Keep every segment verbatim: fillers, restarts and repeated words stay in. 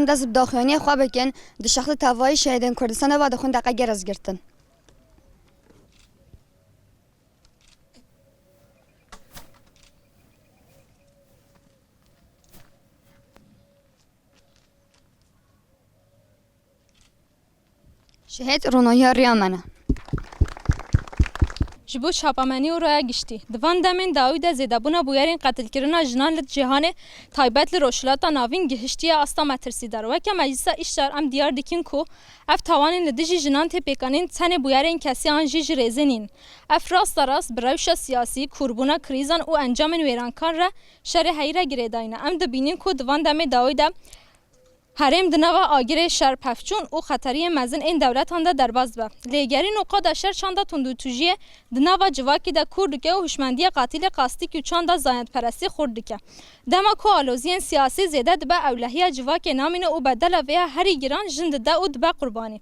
Dest bi daxuyaniyê xwe bikin, di şexsî tevayî şehîdên Kurdistanê ve dixwin deqe gêr ez girtin. Şehîd ronahiya riya me ne. Ji bo çapamenî û raya giştî. Di van demên dawî de zêdebûna bûyerên qetilkirina jinan li cîhanê, taybet li Rojhilata Navîn gihiştiye asta metirsîdar. Weke Meclisa Îştar em diyar dikin ku ev tawanên li dijî jinan tê pêkanîn tenê bûyerên kesî an jî ji rêzê nîn. Ev rasterast bi rewşa siyasî, kûrbûna krîzan û encamên wêrankar re şerê heyî re girêdayî ne. Em dibînin ku di van demê dawî de herêm di nava agirê şer pevçûn û xeteriyên mezin ên dewletan de derbas dibe. Lêgerîn û qada şer çanda tundûtûjiyê di nava civakê de kûr dike û hişmendiya qatîlê qastîk û çanda zayendperestî xurt dike. Dema ku aloziyên siyasî zêde dibe, ewlehiya civakê namîne û bedela vêya herî giran jin dide û dibe qurbanî.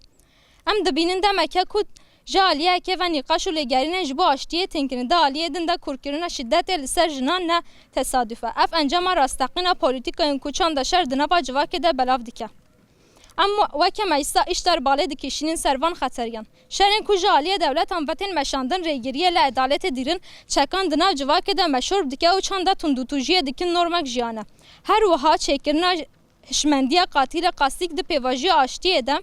Em dibînin demeke ku ji aliyekê ve nîqaş û lêgerînên ji bo aştiyê tên kirin, di aliyê din de kûrkirina şîdetê li ser jinan ne tesaduf e. Ev encama rasteqîn a polîtîkayên ku çanda şer di nava civakê de belav dike. Em weke Meclisa Îştar balê dikişînin ser van xeteriyan. Şerên ku ji aliyê dewletan ve tên meşandin rêgiriyê li edaletê dîrin, çekan di nav civakê de meşhûr dike û çanda tundûtûjiyê dikin normek jiyane. Her wiha çêkirina hişmendiya qatîlê qastîk di pêvajoya aştiyê de,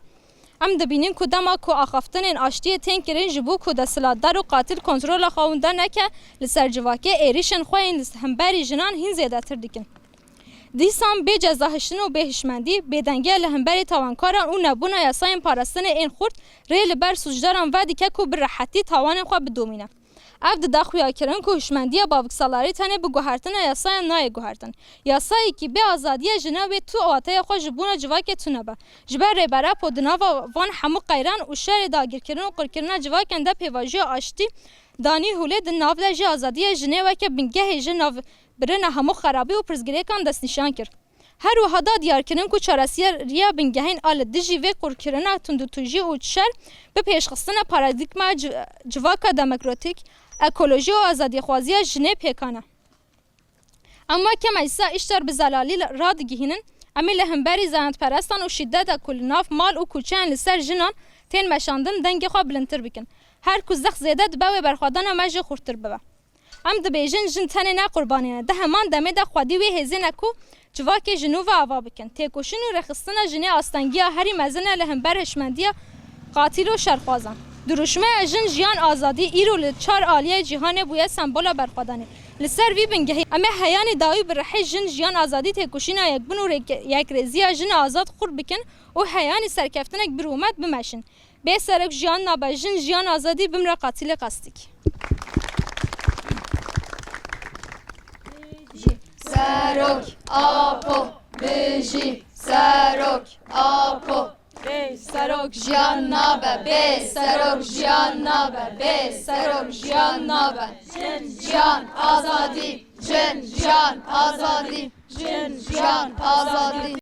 em dibînin ku dema ku axaftinên aştiyê tên kirin, ji bo ku desthilatdar û qatîl kontrola xwe wenda neke li ser civakê, êrîşên xwe yên li hemberî jinan hîn zêdetir dikin. Dîsan bê cezahiştin û bê hişmendî, bêdengiya li hemberî tawankaran û nebûna yasayên parastinê ên xurt rê li ber sûcdaran vedike ku bi rehetî tawanên xwe bidomîne. Ev dida xuyakirin ku hişmendiya baviksalarî tenê bi guhertina yasayan nayê guhertin. Yasayekî bê azadiya jina wê tu wateya xwe ji bona civakê tune be. Ji ber Rêber Apo di nava van hemû qeyran û şerê dagirkirin û qirkirina civakên de pêvajoya aştî danî hûlê, di nav de jî azadiya jinê weke bingehê ji nav birina hemû xerabî û pirsgirêkan destnîşan kir. Her wiha da diyarkirin ku çareseriya bingehîn a li dijî vê qurkirina tundûtûjî û şer bi pêşxistina paradîgma ci-, civaka demokratîk, ekolojî û azadîxwaziya jinê pêkan e. Em weke Meclisa Îştar bi zelalî radigihînin, em ê li hemberî zayendperestan û şîdeta ku li nav mal û kuçeyan li ser jinan tên meşandin dengê xwe bilindtir bikin. Her ku zext zêde dibe wê berxwedana me jî xurttir bibe. Em dibêjin, jin tenê ne qurbanî ne. Di heman demê de xwedî wê hêzên e ku civakê ji nû ve ava bikin. Têkoşîn û rêxistina jinê astengiya herî mezin e li hember hişmendiya qatîl û şerxwazan. Dirûşmeya Jin, Jiyan, Azadî îro li çar aliyê cîhanê bûye sembola berxwedanê. Li ser vî bingehî em ê heyanî dawî bi rihê Jin, Jiyan, Azadî têkoşîna yekbûn û rêk-, yekrêziya jin azad xurt bikin û heyanî serkeftinek bi rûmet bimeşin. Bê serok jiyan nabe, jin, jiyan, azadî, bimre qatîlê qastîk. Serok Apo, bijî Serok Apo. Bê serok jiyan nabe, bê serok jiyan nabe, bê serok jiyan nabe. Jin, jiyan, azadî, jin, jiyan, azadî. Jin, jiyan, azadî.